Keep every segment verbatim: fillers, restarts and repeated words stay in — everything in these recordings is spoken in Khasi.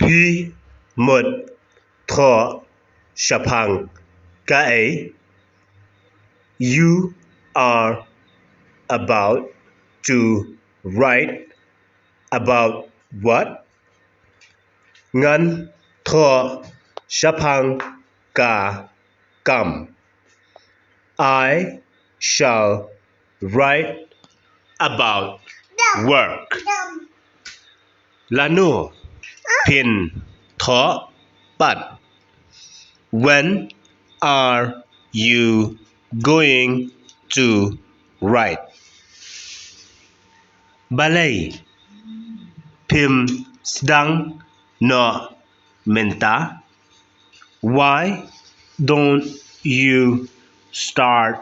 Phi mut thoh shaphang kaei? You are about to write about what? Ngan thoh shaphang ka kam. I shall write about work. Lano phin thoh pat? When are you going to write? Balei phim sdang noh mynta? Why don't you start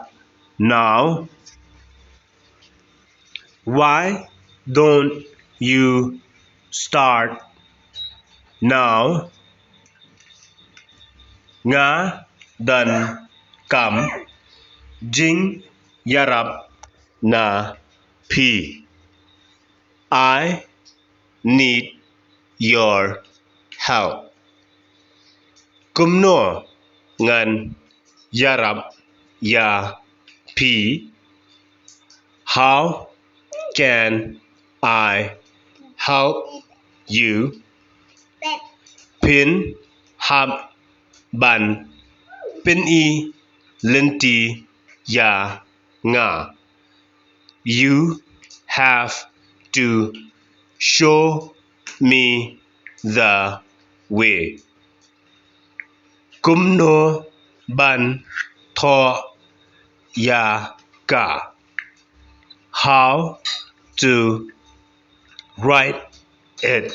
now? Why don't you start now? Nga donkam jingïarap na phi. I need your help. Kumno ngan ïarap ïa phi? How can I help you? Phin hap ban pyni lynti ïa nga. You have to show me the way. Kumno ban thoh ïa ka? How to write it?